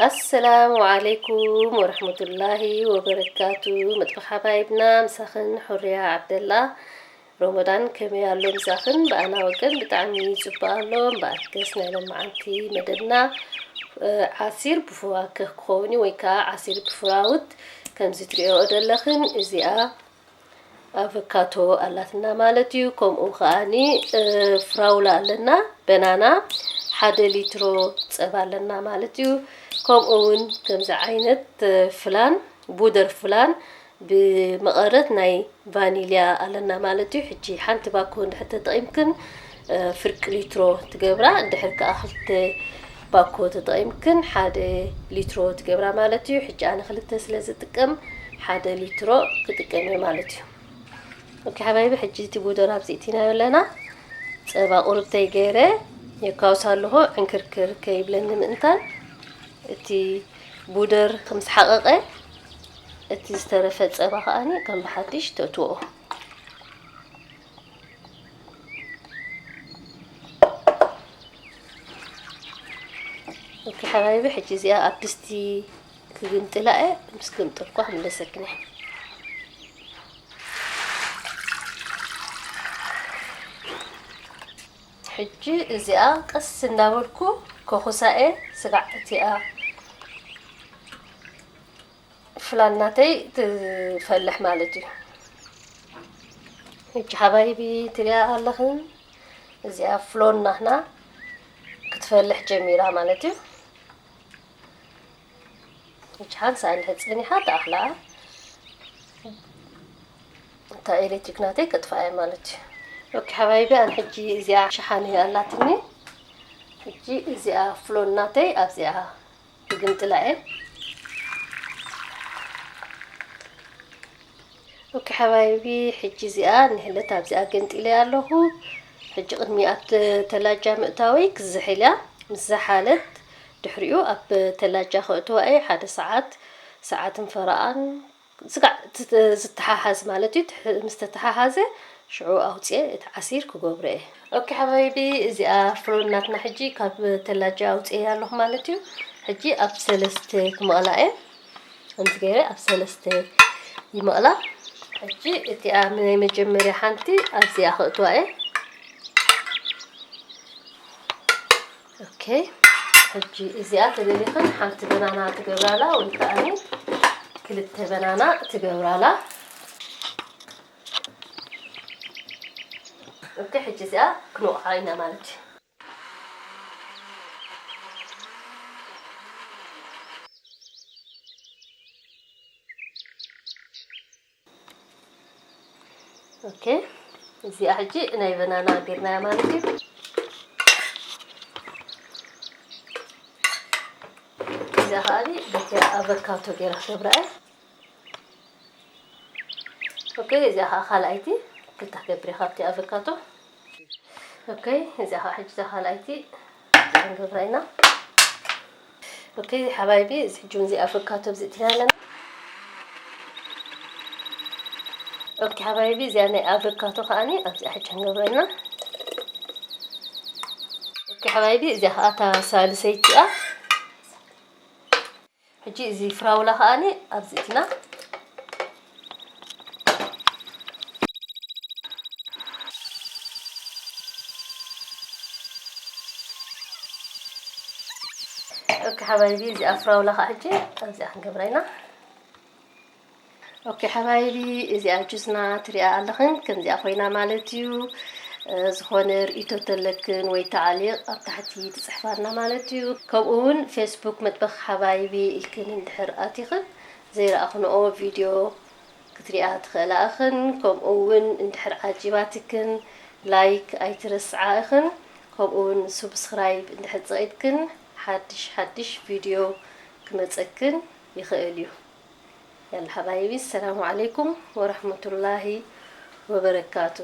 ኣሰላሙ ዓለይኩም ወረሕመቱላሂ ወበረካቱ። መጥበኽ ሓባይብና ምሳኽን ሑርያ ዓብደላ። ሮመዳን ከመይ ኣሎ ምሳኽን? ብኣና ወገን ብጣዕሚ ጽቡቕ ኣሎ። እምበኣርከስ ናይ ሎማዓንቲ መደብና፣ እ፣ ዓሲር ብፍዋክህ ክኸውን እዩ ወይ ከዓ ዓሲር ብፍራውት። ከምዚ ትሪኦ ዘለኽን እዚኣ ኣቮካቶ ኣላትና ማለት እዩ። ከምኡ ከኣኒ፣ እ፣ ፍራውላ ኣለና፣ በናና፣ ሓደ ሊትሮ ጸባ ኣለና ማለት እዩ። ከምኡ እውን ከምዚ ዓይነት፣ እ፣ ፍላን፣ ቡደር ፍላን ብመቐረት ናይ ቫኒልያ ኣለና ማለት እዩ። ሕጂ ሓንቲ ባኮ እንድሕር ተጠቒምክን፣ እ፣ ፍርቂ ሊትሮ ትገብራ፣ እንድሕር ከኣ ክልተ ባኮ ተጠቒምክን ሓደ ሊትሮ ትገብራ ማለት እዩ። ሕጂ ኣነ ክልተ ስለ ዝጥቀም ሓደ ሊትሮ ክጥቀም እየ ማለት እዩ። ኦኬ ሓባይቢ፣ ሕጂ እቲ ቡደር ኣብዚ እቲናዮ ኣለና። ጸባ ቁርብተይ ገይረ የካውስ ኣለኹ፣ ዕንክርክር ከይብለኒ ምእንታን። እቲ ቡደር ከም ዝሓቐቐ፣ እቲ ዝተረፈ ጸባ ከኣኒ ከም ብሓድሽ ተእትዎ። ኦኬ ሓባይቢ፣ ሕጂ እዚኣ ኣብ ድስቲ ክግምጥላ እየ። ምስ ገምጠልኳ ክምለሰክን እየ። ሕጂ እዚኣ ቀስ እናበልኩ ከኹሳ እየ። ስጋዕ እቲኣ ፍላን ናተይ ትፈልሕ ማለት እዩ። ሕጂ ሓባይቢ ትሪኣ ኣለኽን፣ እዚኣ ፍሎን ናትና ክትፈልሕ ጀሚራ ማለት እዩ። ሕጂ ሓንሳእ እንድሕር ጸኒሓ ተኣኽላ እታ ኤሌክትሪክ ናተይ ከጥፍኣ እየ ማለት እዩ። ኦኬ ሓባይቢ፣ ኣነ ሕጂ እዚኣ ሸሓነ ኣላትኒ። ሕጂ እዚኣ ፍሎን ናተይ ኣብዚኣ ክግምጥላ እየ። ኦኬ ሓባይቢ፣ ሕጂ እዚኣ ንሕልት ኣብዚኣ ገንጢለ ኣለኹ። ሕጂ ቅድሚ ኣብ ተላጃ ምእታወይ ክዝሕል እያ። ምስ ዝሓለት ድሕሪኡ ኣብ ተላጃ ከእትዋ እየ። ሓደ ሰዓት፣ ሰዓትን ፈረቓን ስጋዕ ት-፣ ዝተሓሓዝ ማለት እዩ። ትሕ-፣ ምስ ተተሓሓዘ ሽዑ ኣውፅኤ እቲ ዓሲር ክገብሮ እየ። ኦኬ ሓባይቢ፣ እዚኣ ፍሎን ናትና ሕጂ ካብ ተላጃ ኣውፅኤ ኣለኹ ማለት እዩ። ሕጂ ኣብ ሰለስተ ክመቕላ እየ። ከምዚ ገይረ ኣብ ሰለስተ ይመቕላ። ሕጂ እቲኣ ናይ መጀመርያ ሓንቲ ኣብዚኣ ከእትዋ እየ። ኦኬ፣ ሕጂ እዚኣ ተደሊኽን ሓንቲ በናና ትገብራላ ወይ ከኣኒ ክልተ በናና ትገብራላ። ኦኬ፣ ሕጂ እዚኣ ክንወቕዓ ኢና ማለት እዩ። ኦኬ፣ እዚኣ ሕጂ ናይ በናና ጌርናያ ማለት እዩ። እዚኣ ከኣኒ በቲ ኣቨካቶ ጌራ ክገብራ እየ። ኦኬ፣ እዚኣ ከዓ ካልኣይቲ ክልተ ክገብር እየ ካብቲ ኣቨካቶ። ኦኬ፣ እዚኣ ከዓ ሕጂ እዛ ካልኣይቲ እዚኣ ክንገብራ ኢና። ኦኬ ሓባይቢ፣ እዚ ሕጂ እውን እዚ ኣቨካቶ ኣብዚ እቲና ኣለና። ኦኬ ሓባይቢ፣ እዚኣ ናይ ኣቨካቶ ከዓኒ ኣብዚኣ ሕጂ ክንገብራ ኢና። ኦኬ ሓባይቢ፣ እዚኣ ከዓ እታ ሳልሰይቲ እያ። ሕጂ እዚ ፍራውላ ከዓኒ ኣብዚ እቲና። ኦኬ ሓባይቢ፣ እዚኣ ፍራውላ ከዓ ሕጂ ኣብዚኣ ክንገብራ ኢና። ኦኬ ሓባይቢ፣ እዚኣ ጁስና ትሪኣ ኣለኽን፣ ከምዚኣ ኮይና ማለት እዩ። እ፣ ዝኾነ ርእይቶ ተለክን ወይ ተዓሊቕ ኣብ ታሕቲ ትጽሕፋልና ማለት እዩ። ከምኡ እውን ፌስቡክ መጥበኽ ሓባይቢ ኢልክን እንድሕር ኣቲኽን ዘይረኣኽንኦ ቪድዮ ክትሪኣ ትኽእላ እኽን። ከምኡ እውን እንድሕር ዓጂባትክን ላይክ ኣይትረስዓ እኽን። ከምኡ እውን ሱብስክራይብ እንድሕር ጸቒጥክን ሓድሽ ሓድሽ ቪድዮ ክመጸክን ይኽእል እዩ። ያላ ሓባይቢ፣ ሰላሙ ዓለይኩም ወረሕመቱላሂ ወበረካቱ።